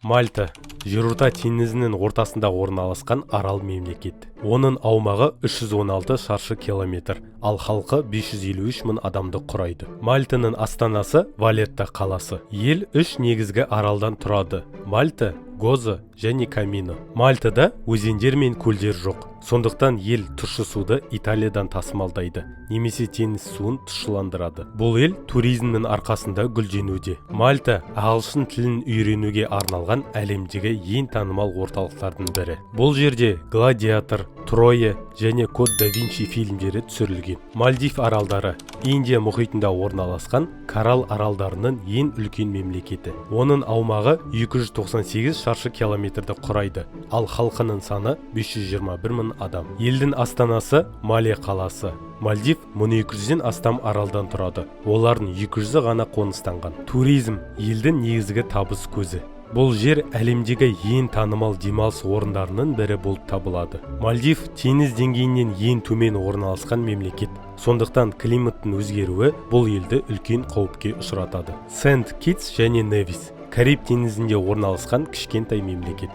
Мальта – Жерорта теңізінің ортасында орналасқан арал мемлекет. Оның аумағы 316 шаршы километр, ал халқы 553 мың адамды құрайды. Мальтаның астанасы – Валетта қаласы. Ел үш негізгі аралдан тұрады: Мальта, Гозо және Камино. Мальтада өзендер мен көлдер жоқ, сондықтан ел тұщы суды Италиядан тасымалдайды немесе теңіз суын тұщыландырады. Бұл ел туризмнің арқасында гүлденуде. Мальта ағылшын тілін үйренуге арналған әлемдегі ең танымал орталықтардың бірі. Бұл жерде «Гладиатор», «Троя» және «Код да Винчи» фильмдері түсірілген. Мальдив аралдары – Индия мұхитында орналасқан Коралл аралдарының ең үлкен мемлекеті. Оның аумағы 298 шаршы километрді құрайды, ал халқының саны 521 мың адам. Елдің астанасы – Мале қаласы. Мальдив 1200-ден астам аралдан тұрады, олардың 200-і ғана қоныстанған. Туризм – елдің негізгі табыс көзі. Бұл жер әлемдегі ең танымал демалыс орындарының бірі болып табылады. Мальдив теңіз деңгейінен ең төмен орналасқан мемлекет, сондықтан климаттың өзгеруі бұл елді үлкен қауіпке ұшыратады. Сент Китс және Невис – Кариб теңізінде орналасқан кішкентай мемлекет.